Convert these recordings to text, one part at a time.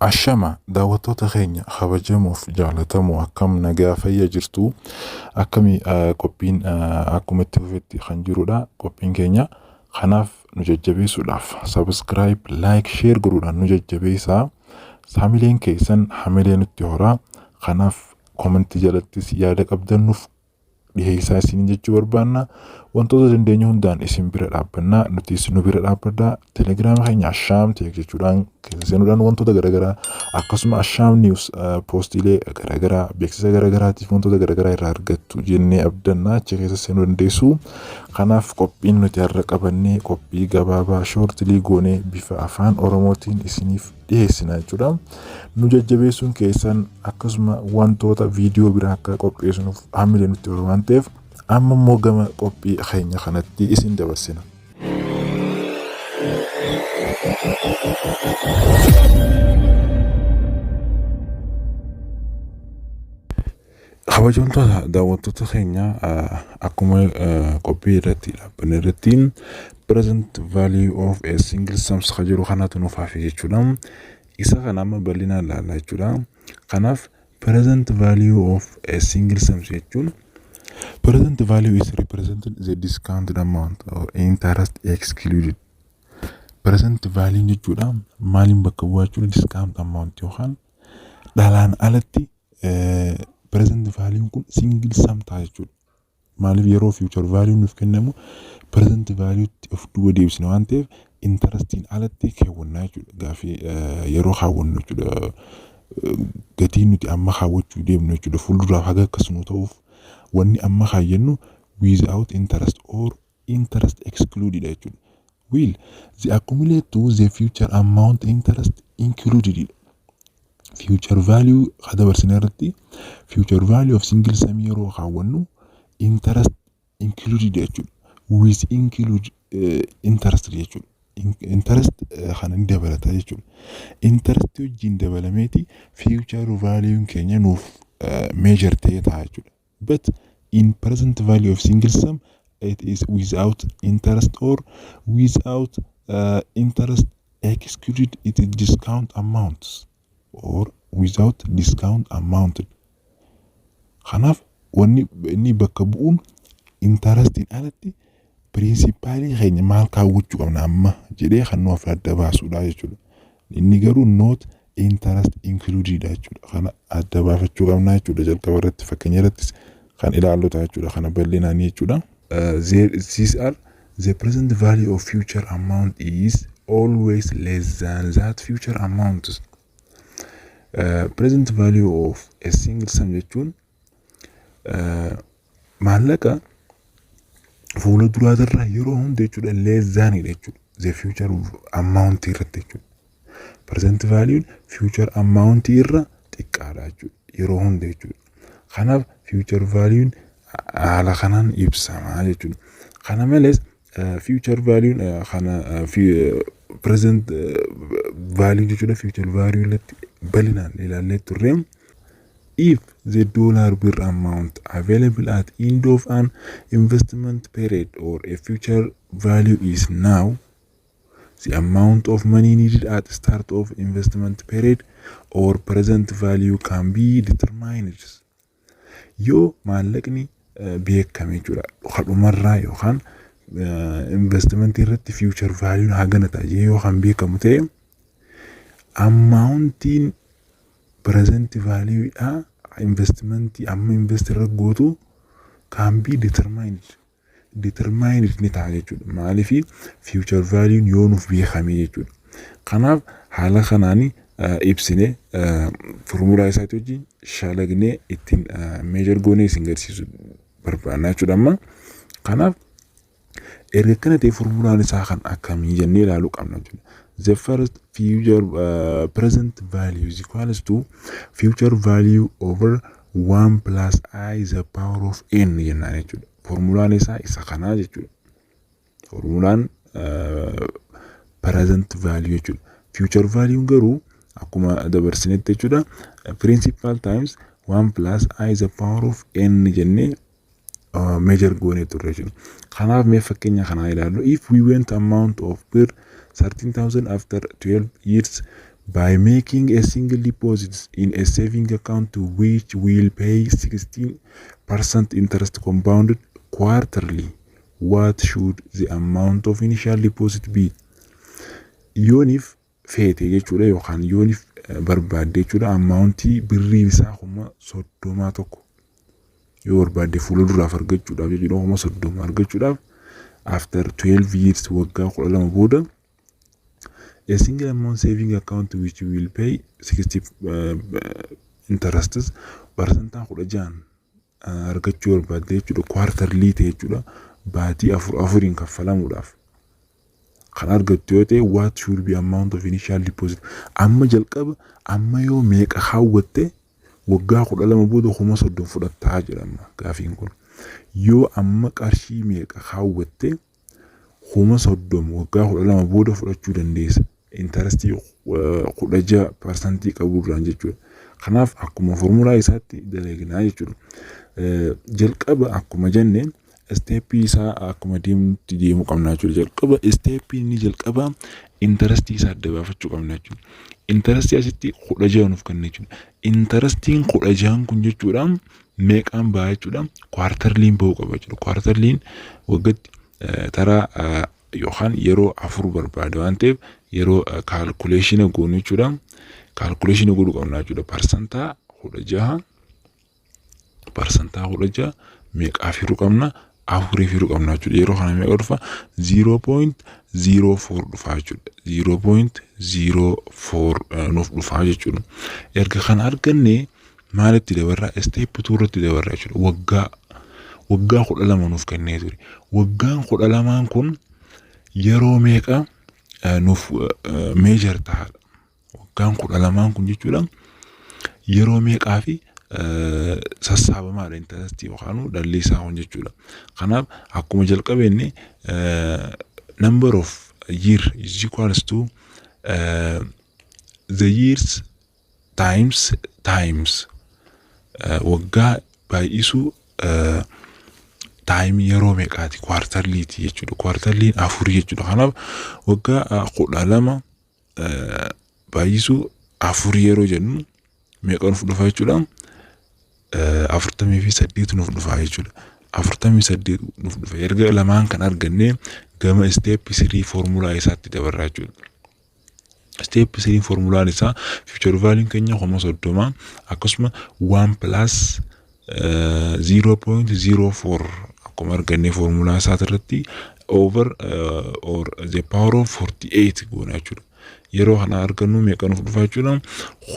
Ashama daawwattoota keenya kabajamoof jaalatamoo, akkam nagaa fayya jirtu? Akkamii qophiin? Akkuma itti fufetti kan jirudha qophiin keenya. Kanaaf nu jajjabeessuudhaaf subscribe, like, share godhuudhaan nu jajjabeessaa. Hamileen keessan hamilee nutti horaa. Kanaaf comment jalattis yaada qabdan nuuf dhiheessaa isin jechuu barbaanna. Wantoota dandeenyu hundaan isin bira dhaabbannaa, nutis nu bira dhaabbadhaa. Telegiraama keenya Ashaam Tech jechuudhaan keessa seenuudhaan wantoota garaagaraa, akkasuma Ashaam News poostiilee garaagaraa, beeksisa garaagaraatiif wantoota garaagaraa irraa argattu jennee abdannaa, achi keessa seenuu dandeessu. Kanaaf qophiin nuti har'a qabannee qophii gabaabaa shortly goonee bifa afaan Oromootiin isiniif dhiyeessina jechuudha. Nu jajjabeessuun keessan akkasuma wantoota viidiyoo biraa akka qopheessinuuf hamilee nutti hora waan ta'eef, amma immoo gama qophii keenya kanatti isin dabarsina. Kabajamtoota daawwattoota keenya, akkuma qophii irratti dhaabbanne irratti present value of a single sums kan jedhu kanatu nuuf hafe jechuudha. Isa kana amma bal'inaan ilaalla jechuudha. Kanaaf present value of a single sums jechuun, present value is represented the discounted amount or interest excluded. Present value jechuudha maaliin bakka bu'aa jechuudha? Discount amount yookaan dhalaan alatti present value kun single sum ta'a jechuudha. Maaliif? Yeroo future value nuuf kennamu present value tti of duuba deebisna waan ta'eef, interestiin alatti keewwannaa jechuudha. Gaafii yeroo kaawwannu jechuudha. Gatiin nuti amma kaawwachuu deemnu jechuudha. Fuulduraaf haga akkasuma ta'uuf wanni amma kaayyannu without interest or interest excluded jechuudha. Will the accumulate to the future amount interest included. Future value ka dabarsine irratti future value of single sum yeroo kaawwannu interest included jechuudha. With include interest jechuudha. Interest kana ni dabalata jechuudha. Interest wajjin dabalameeti future value keenya nuuf measure ta'ee ta'a jechuudha. But in present value of single sum, it is without interest or without interest excluded, it is discount amounts or without discount amounted. Kanaaf wanni inni bakka bu'uun interestiin alatti principalii keenya maal kaawwachuu qabna amma jedhee kan nuuf adda baasudha jechuudha. Inni garuu not interest included jechuudha. Kana adda baafachuu qabna jechuudha. Jalqaba irratti fakkeenya irrattis kan ilaallu ta'a jechuudha. Kana bal'inaan jechuudha. These are the present value of future amount is always less than that future amount. Present value of a single sum jechuun maallaqa fuula duraatirraa yeroo hunda jechuudha less than jechuudha. The future amount irratti jechuudha. Present value future amount irra xiqqaadha jechuudha yeroo hunda jechuudha. Kanaaf future value haala kanaan ibsama jechuudha. Kana malees future value kana present value jechuudha, future value irratti bal'inaan ilaallee turre. If the dollar birr amount available at end of an investment period or a future value is now, the amount of money needed at start of investment period or present value can be determined. Yoo maallaqni beekame jechuudha, kadhumarraa yookaan investmentii irratti future value hagana ta'a yoo kan beekamu ta'e, amountiin present value dha investmentii amma invest irra gootu can be determined ni ta'a jechuudha. Maaliif? Future value yoo nuuf beekame jechuudha. Kanaaf haala kanaan ibsine formulaa isaati wajjin shalagnee ittiin measure goonee isin garsiisu barbaanna jechuudha amma. Kanaaf erga akkana ta'e formulaan isaa kan akkamii jennee ilaaluu qabna jechuudha. The first future present value is equals to future value over 1 plus i the power of n jennaan jechuudha. Formulaan isaa isa kanaa jechuudha. Formulaan present value jechuudha. Future value garuu akkuma dabarsinetti jechuudha. Principal times 1 plus i the power of n jennee measure goonee turre jechuudha. Kanaaf mee fakkeenya kanaa ilaallu. If we want amount of birr 13,000 after 12 years By making a single deposit in a saving account which will pay 16% interest compounded quarterly, what should the amount of initial deposit be? Yooniif feete jechuudha yookaan yooniif barbaadde jechuudha, amountii birriin isaa 30,000 tokko yoo barbaadde fuula duraaf argachuudhaaf jechuudha, 30,000 argachuudhaaf after 12 years, waggaa 12 booda, a single amount saving account which will pay 60 interests parsantaa 16 argachuu barbaadde jechuudha, quarterly ta'e jechuudha, baatii afur afuriin kaffalamuudhaaf kan argattu yoo ta'e, what should be amount of initial deposit? Amma jalqaba amma yoo meeqa kaawwatte waggaa 12 booda 30,000 fudhattaa jedhama gaafiin kun. Yoo amma qarshii meeqa kaawwatte 30,000 waggaa 12 booda fudhachuu dandeessa, interestii 16% qabuudhaan jechuudha. Kanaaf akkuma formulaa isaatti dalagnaa jechuudha. Jalqaba akkuma jenne steppii isaa akkuma deemutti deemuu qabna jechuudha. Jalqaba steppii inni jalqaba interestii isaa adda baafachuu qabna jechuudha. Interestii asitti 16 nuuf kenna jechuudha. Interestiin 16n kun jechuudha meeqaan ba'a jechuudha? Quarterlyn bahuu qaba jechuudha. Quarterlyn waggaatti taraa yookaan yeroo afur barbaada waan ta'eef yeroo calculationa goonu jechuudha. Calculationa godhuu qabna jechuudha. Parsantaa 16, parsantaa 16 meeqaaf hiruu qabna? Afuriif hiruu qabna jechuudha. Yeroo kana meeqa dhufa? 0.04 dhufa jechuudha. 0.04 nuuf dhufa jechuudha. Erga kana arganne maalitti dabarraa? Step two irratti dabarraa jechuudha. Waggaa 12 nuuf kennee ture. Waggaan 12n kun yeroo meeqa nuuf measure ta'aadha? Waggaan 12n kun jechuudha yeroo meeqaa fi sassaabamaadha interestii yookaan dhalli isaa kun jechuudha. Kanaaf akkuma jalqabeenne number of year is equals to the years times waggaa baay'isuu timeii yeroo meeqaati, quarterlyti jechuudha. Quarterlyn afurii jechuudha. Kanaaf waggaa 12 baay'isuu afurii yeroo jennu meeqa nuuf dhufa jechuudha? 48 nuuf dhufa jechuudha. 48 nuuf dhufa. Erga lamaan kan arganne gama step three foormulaa isaatti dabarraa jechuudha. Step three formulaan isaa future valueun keenya 30,000 akkasuma one plus 0.04 akkuma arganne foormulaa isaa irratti over or the power of 48 goona jechuudha. Yeroo kana argannu meeqa nuuf dhufa jechuudha?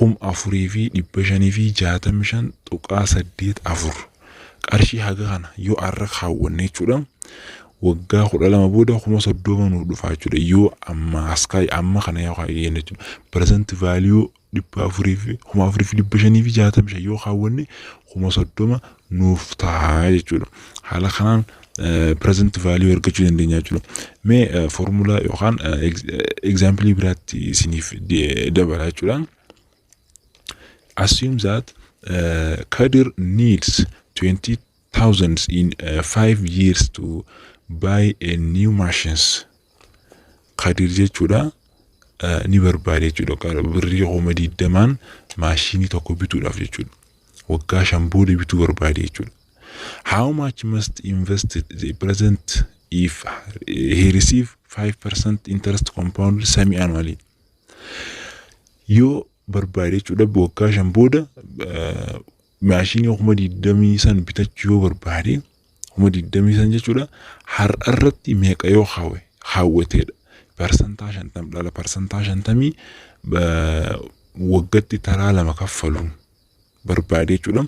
4565.84 qarshii haga kana yoo arra kaawwanne jechuudha. Waggaa 12 booda 30,000 nuuf dhufa jechuudha. Yoo amma as kaa'e amma kana yoo kaa'e jechuudha. Present value dhibba afurii fi 4565 yoo kaawwanne 30,000 nuuf ta'a jechuudha. Haala kanaan present value argachuu dandeenya jechuudha. Mee formulaa yookaan example biraatti isiniif dabala jechuudha. Assume that Kadir needs 20,000 in 5 years to buy a new machines. Kadir jechuudha ni barbaade jechuudha. Birrii 20,000n maashinii tokko bituudhaaf jechuudha. Waggaa 5 booda bituu barbaade jechuudha. How much must invest the present if he receive 5% interest compound semi annually? Yoo barbaade jechuudha waggaa 5 booda maashinii 20,000 san bitachuu yoo barbaade, 20,000 san jechuudha har'a irratti meeqa yoo kaawwateedha? Parsantaa 50 dhala parsantaa 50 waggatti taraa lama kaffaluun barbaade jechuudha.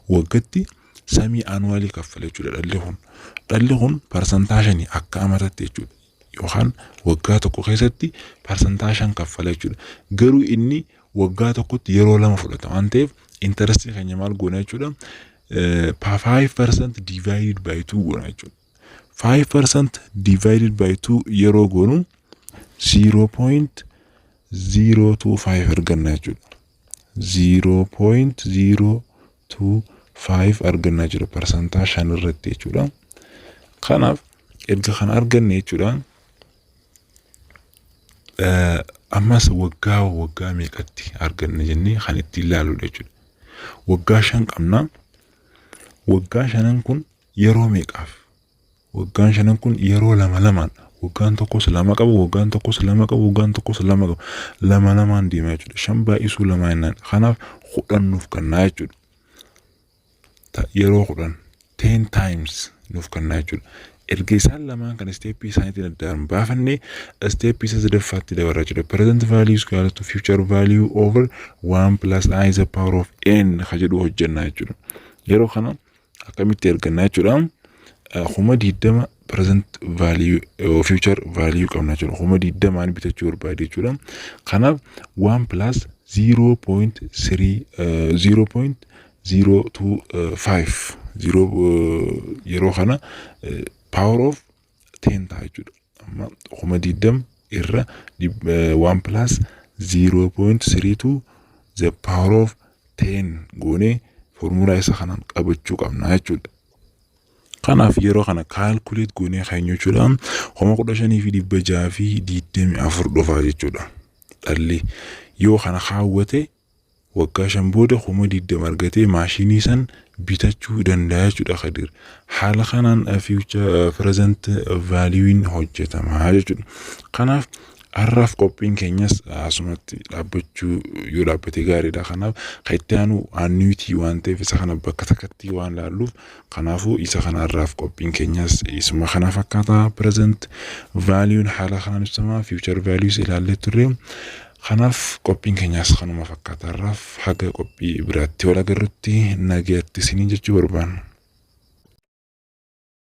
Waggatti semi annually kaffala jechuudha dhalli kun. Dhalli kun parsantaa 5 akka amatatti jechuudha. Yookaan waggaa tokko keessatti parsantaa 5 kaffala jechuudha. Garuu inni waggaa tokkotti yeroo lama fudhata waan ta'eef interestii keenya maal goona jechuudha? 5% divided by 2 goona jechuudha. 5% divided by 2 yeroo goonu 0.025 arganna jechuudha. 0.025 arganna jechuudha parsantaa 5 irratti jechuudha. Kanaaf erga kana arganne jechuudha. Ammas waggaa waggaa meeqatti arganna jennee kan ittiin ilaaludha jechuudha. Waggaa 5 qabna. Waggaa shanan kun yeroo meeqaaf? Waggaan shanan kun yeroo lama lamaan, waggaan tokkos lama qabu, waggaan tokkos lama qabu, waggaan tokkos lama qabu, lama lamaan deema jechuudha. Shan baay'isuu lamaa jennaan. Kanaaf 10 nuuf kennaa jechuudha. Yeroo 10, 10 times nuuf kennaa jechuudha. Erga isaan lamaan kan stepii isaaniitiin addaan baafannee, stepii isa sadaffaatti dabarra jechuudha. Present value is equal to future value over 1 plus i is the power of n ka jedhu hojjennaa jechuudha. Yeroo kana akkamitti argannaa jechuudha? 20,000 present value, future value qabna jechuudha. 20,000n bitachuu barbaade jechuudha. Kanaaf 1 plus 0.3 0.025 yeroo kana power of 10 ta'a jechuudha. Amma 20,000 irra 1 plus 0.32 the power of 10 goonee formulaa isa kanaan qabachuu qabna jechuudha. Kanaaf yeroo kana calculate goonee keenya jechuudha. 15,624 dhufa jechuudha. Dhalli yoo kana kaawwate waggaa 5 booda 20,000 argatee maashinii san bitachuu danda'a jechuudha Kadir. Haala kanaan future present value'n hojjetama jechuudha. Kanaaf har'aaf qophiin keenyas asumatti dhaabbachuu yoo dhaabbate gaariidha. Kanaaf kan itti aanu annuity waan ta'eef isa kana bakka takkatti waan laalluuf, kanaafuu isa kana har'aaf qophiin keenyas isuma kana fakkaata. Present value'n haala kanaan ibsama, future values ilaallee turre. Kanaaf qophiin keenyas kanuma fakkaata har'aaf. Haga qophii biraatti wal agarrutti nagaatti isiniin jechuu barbaanna.